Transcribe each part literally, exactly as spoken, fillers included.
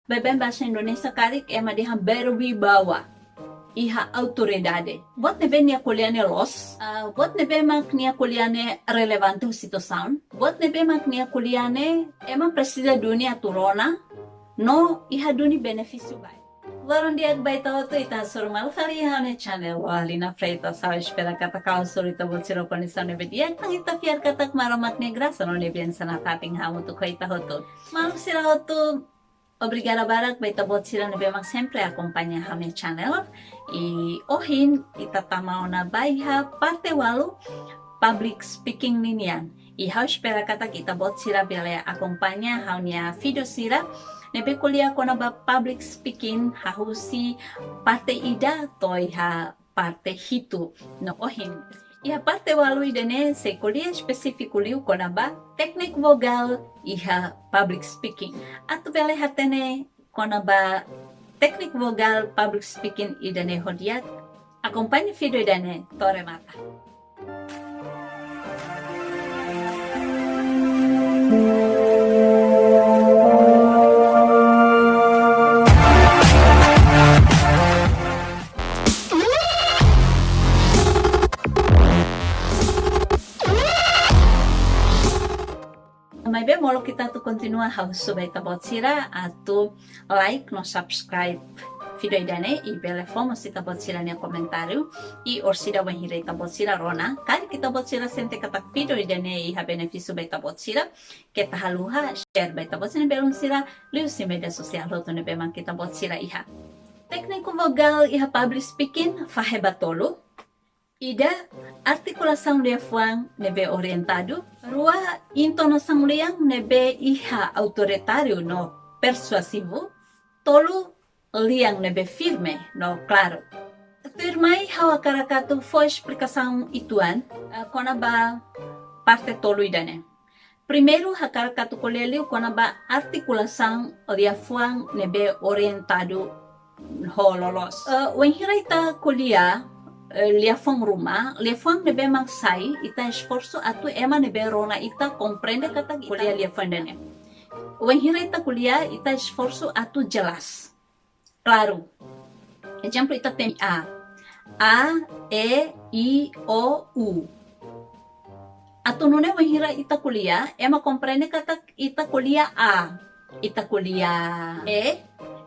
Baibain bahasa Indonesia karik ema dehan berwibawa, iha autoridade. Buat ne'ebé nia ko'alia ne'e loos, ah, buat ne'ebé mak nia ko'alia ne'e relevante ho situasaun, buat ne'ebé mak nia ko'alia ne'e ema presiza duni atu rona, no iha duni benefísiu ba ema. Loron di'ak ba ita hotu, ita hasoru malu fali iha ha'u-nia channel Wallina Freitas. Ha'u espera katak ha'u hasoru ita-boot sira ho kondisaun ne'ebé di'ak, no ita fiar katak Maromak nia grasa no nia bensaun nafatin hamutuk ho ita hotu. Maluk sira hotu, obrigada barak ba ita-boot sira ne'ebé mak sempre akompaña ha'u-nia channel. I ohin ita tama ona ba iha parte ualu, public speaking ninian. I ha'u espera katak ita-boot sira bele akompaña ha'u-nia vídeo sira ne'ebé ko'alia kona-ba public speaking, hahú husi parte ida to'o iha parte hitu. No ohin, iha parte ualu ida-ne'e sei ko'alia espesífiku liu kona-ba tékniku vogál iha public speaking. Atu bele hatene kona-ba tékniku vogál public speaking ida-ne'e ho di'ak, akompaña vídeo ida-ne'e to'o remata. Maibé molok ita atu kontinua, ha'u husu ba ita-boot sira atu like no subscribe vídeo ida-ne'e, i bele fó mós ita-boot sira-nia komentáriu, i orsida wainhira ita-boot sira rona. Karik ita-boot sira sente katak vídeo ida-ne'e iha benefísiu ba ita-boot sira, keta haluha share ba ita-boot sira-nia belun sira liuhusi média sosiál hotu ne'ebé mak ita-boot sira iha. Tékniku vogál iha public speaking fahe ba tolu. Ida, artikulasaun liafuan ne'ebé orientadu. Rua, intonasaun lian ne'ebé iha autoritáriu no persuasivu. Tolu, lian ne'ebé firme no klaru. Tuirmai ha'u hakarak atu fó esplikasaun uitoan, eh, kona-ba parte tolu ida-ne'e. Primeiru, hakarak atu ko'alia liu kona-ba artikulasaun liafuan ne'ebé orientadu ho loloos. Eh, wainhira ita ko'alia, eh, liafuan ruma, liafuan ne'ebé mak sai, ita esforsu atu ema ne'ebé rona ita komprende katak ita ko'alia liafuan ida-ne'e. Wainhira ita ko'alia, ita esforsu atu jelas, klaru. Ezemplu, ita temi A. A, E, I, O, U. Atu nune'e wainhira ita ko'alia, ema komprende katak ita ko'alia A, ita ko'alia E,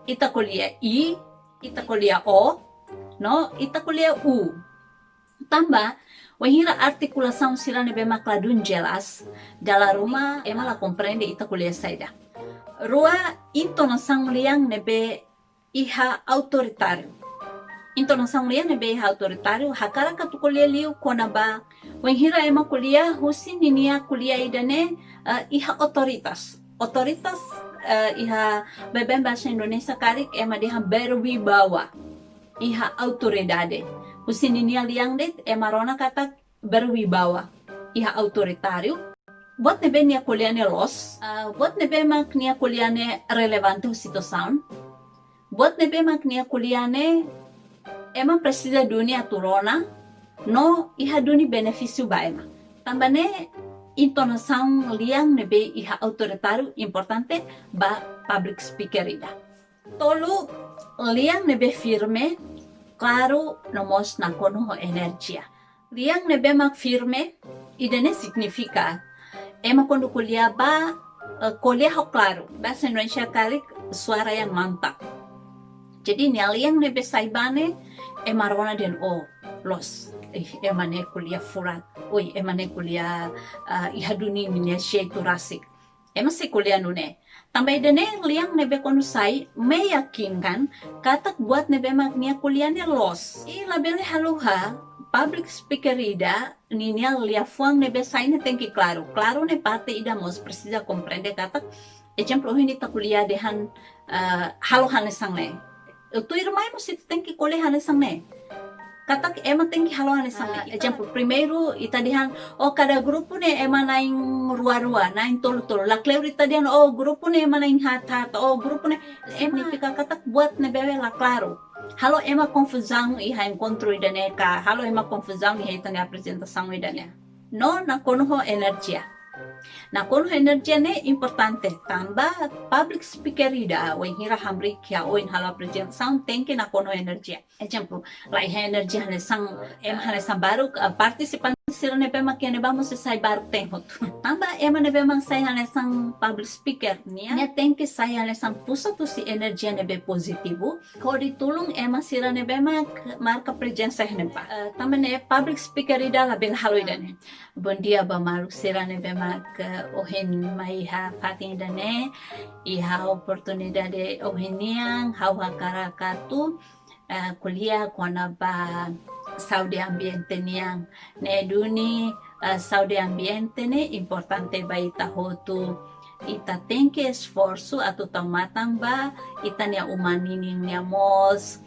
ita ko'alia I, ita ko'alia O, no ita ko'alia U. Tanba, wainhira artikulasaun sira ne'ebé mak ladún jelas, dala ruma ema la komprende ita ko'alia saida. Rua, intonasaun lian ne'ebé iha autoritáriu. Intonasaun lian ne'ebé iha autoritáriu, hakarak atu ko'alia liu kona-ba, wainhira ema ko'alia, husi ninia ko'alia ida-ne'e, eh, iha otoritas. Otoritas, eh, iha baibain bahasa Indonesia karik ema dehan berwibawa, iha autoridade. Husi ninia lian de'it ema rona katak berwibawa, iha autoritáriu. Buat ne'ebé nia ko'alia ne'e loos, ah, buat ne'ebé mak nia ko'alia ne'e relevante ho situasaun. Buat ne'ebé mak nia ko'alia ne'e ema presiza duni atu rona, no iha duni benefísiu ba ema. Tanba ne'e intonasaun lian ne'ebé iha autoritáriu importante ba public speaker ida. Tolu, lian ne'ebé firme, klaru, no mós nakonu ho enerjia. Lian ne'ebé mak firme, ida-ne'e signifika ema kuandu ko'alia ba, eh, ko'alia ho klaru. Bahasa Indonesia karik suara yang mantap. Jadi, nia lian ne'ebé sai ba ne'e, ema rona dehan, oh, loos. Eh, ema ne'e ko'alia furak. Oi, ema ne'e ko'alia, ah, iha duni ninia jeitu rasik. Ema sei ko'alia nune'e. Tanba ida-ne'e lian ne'ebé kuandu sai, meyakinkan katak buat ne'ebé mak nia ko'alia ne'e loos. I labele haluha, public speaker ida, ninia liafuan ne'ebé sai ne'e tenke klaru. Klaru ne'e parte ida mós presiza komprende katak, ezemplu, ohin ita ko'alia dehan, eh, halo hanesan ne'e. Tuirmai mós ita tenke ko'alia hanesan ne'e. Katak ema tenke halo hanesan ne'e. Ah, ita ezemplu, primeiru ita dehan, oh, kada grupu ne'e ema na'in rua-rua, na'in tolu-tolu. Lakleur ita dehan, oh, grupu ne'e ema na'in haat-haat, oh, grupu ne'e, ema signifika katak buat ne'ebé la klaru. Halo ema konfuzaun iha enkontru ida-ne'e ka, halo ema konfuzaun iha ita-nia aprezentasaun ida-ne'e. No nakonu ho enerjia. Nakonu enerjia ne'e importante tanba public speaker ida wainhira hamriik iha oin halo aprezentasaun tenke nakonu enerjia. Ezemplu, la iha enerjia hanesan, ema hanesan baruk, eh, partisipante sira ne'ebé mak iha ne'ebá mós sei sai baruk-teen hotu. Tanba ema ne'ebé mak sai hanesan public speaker nian, nia tenke sai hanesan pusat husi enerjia ne'ebé pozitivu, hodi tulun ema sira ne'ebé mak marka prezensa iha ne'ebá. Eh, tanba ne'e public speaker ida labele halo ida-ne'e. Bondia ba maluk sira ne'ebé mak, eh, ohin mai iha fatin ida-ne'e, iha oportunidade ohin nian, ha'u hakarak atu, eh, ko'alia kona-ba saúde ambiente nian. Ne'e duni, eh, saúde ambiente ne'e importante ba ita hotu. Ita tenke esforsu atu tau matan ba ita-nia uma ninin nia moos.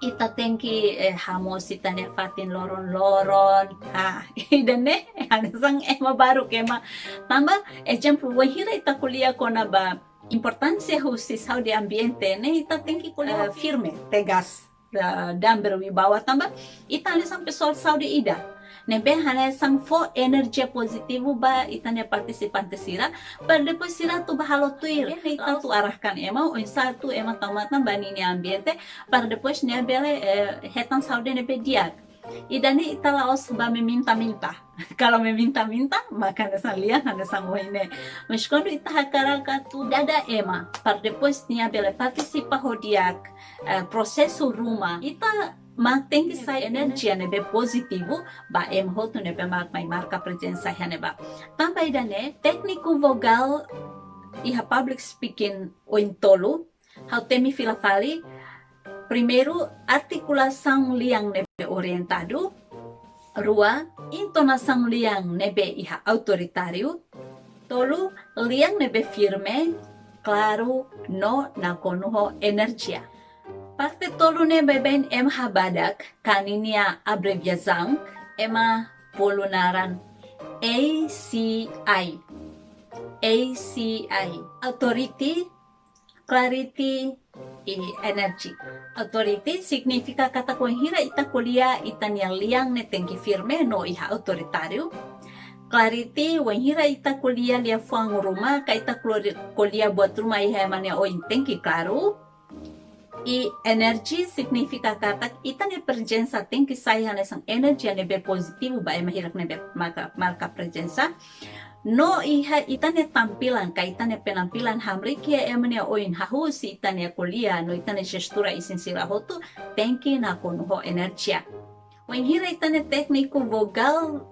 Ita tenke, eh, hamoos ita-nia fatin loron-loron. Ha, ida-ne'e hanesan ema baruk ema. Tanba, ezemplu, wainhira ita ko'alia kona-ba importánsia husi saúde ambiente ne'e, ita tenke ko'alia, eh, firme, tegas, eh, dan berwibawa tanba ita hanesan pesoál saúde ida ne'ebé hanesan fó enerjia pozitivu ba ita-nia partisipante sira, para depois sira atu bá halo tuir, ita atu arahkan ema oinsá atu ema tau matan ba ninia ambiente, para depois nia bele, eh, hetan saúde ne'ebé di'ak. Ida-ne'e ita la'ós bá meminta-minta. Kalau meminta-minta, maka hanesan lian hanesan ohin ne'e. Mas kuandu ita hakarak atu dada ema, para depois nia bele partisipa ho di'ak, eh, prosesu ruma, ita mak tenke sai enerjia ne'ebé pozitivu ba ema hotu ne'ebé mak mai marka prezensa iha ne'ebá. Tanba ida-ne'e, tékniku vogál iha public speaking oin tolu, ha'u temi fila fali. Primeiru, artikulasaun lian ne'ebé orientadu. Rua, intonasaun lian ne'ebé iha autoritáriu. Tolu, lian ne'ebé firme, klaru, no nakonu ho enerjia. Parte tolu ne'e baibain ema habadak ka ninia abreviasaun, ema bolu naran A C I. A C I. Authority, clarity, i energy. Authority signifika katak wainhira ita ko'alia ita-nia lian ne'e tenke firme no iha autoritáriu. Clarity, wainhira ita ko'alia liafuan ruma, ka ita ko'ali-, ko'alia buat ruma iha ema nia oin tenke klaru. I energy signifika katak ita-nia prezensa tenke sai hanesan enerjia ne'ebé pozitivu ba ema hirak ne'ebé marka, marka prezensa. No iha ita-nia tampilan, ka ita-nia penampilan hamriik iha ema nia oin, hahú husi ita-nia ko'alia no ita-nia jestura isin sira hotu tenke nakonu ho enerjia. Wainhira ita-nia tékniku vogál,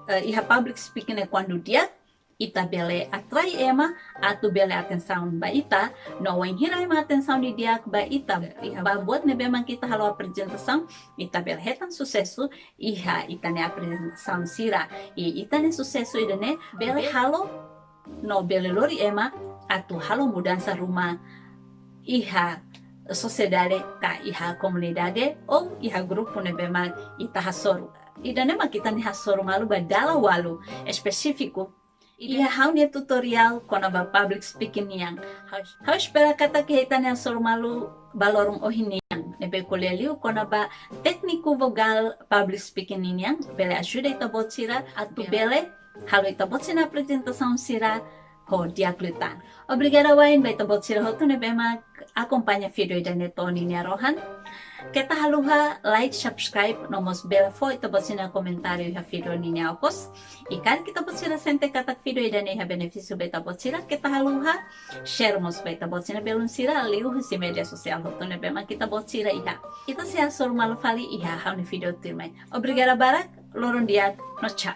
eh, iha public speaking ne'e kuandu di'ak, ita bele atrai ema atu bele atensaun ba ita, no wainhira ema atensaun didi'ak ba ita, iha ba buat ne'ebé mak ita halo aprezentasaun, ita bele hetan susesu iha ita-nia aprezentasaun sira. I ita-nia susesu ida-ne'e bele halo no bele lori ema atu halo mudansa ruma iha sosiedade ka iha komunidade ou iha grupu ne'ebé mak ita hasoru. Ida-ne'e mak ita-nia hasoru malu ba dala walu espesífiku. Iha ha'u-nia tutoriál kona-ba public speaking nian. Ha'u, ha'u espera katak iha ita-nia hasoru malu ba loron ohin nian ne'ebé ko'alia liu kona-ba tékniku vogál public speaking ninian, bele ajuda ita-boot sira atu bele halo ita-boot sira-nia aprezentasaun sira ho di'ak liután. Obrigada wa'in ba ita-boot sira hotu ne'ebé mak akompaña vídeo ida-ne'e to'o ninia rohan. Keta haluha like, subscribe, no mós bele fó ita-boot sira-nia komentáriu iha vídeo ninia okos. I karik ita-boot sira sente katak vídeo ida-ne'e iha benefísiu ba ita-boot sira, keta haluha share mós ba ita-boot sira-nia belun sira liuhusi média sosiál hotu ne'ebé mak ita-boot sira iha. Ita sei hasoru malu fali iha ha'u-nia vídeo tuirmai. Obrigada barak, loron di'ak, no tchau.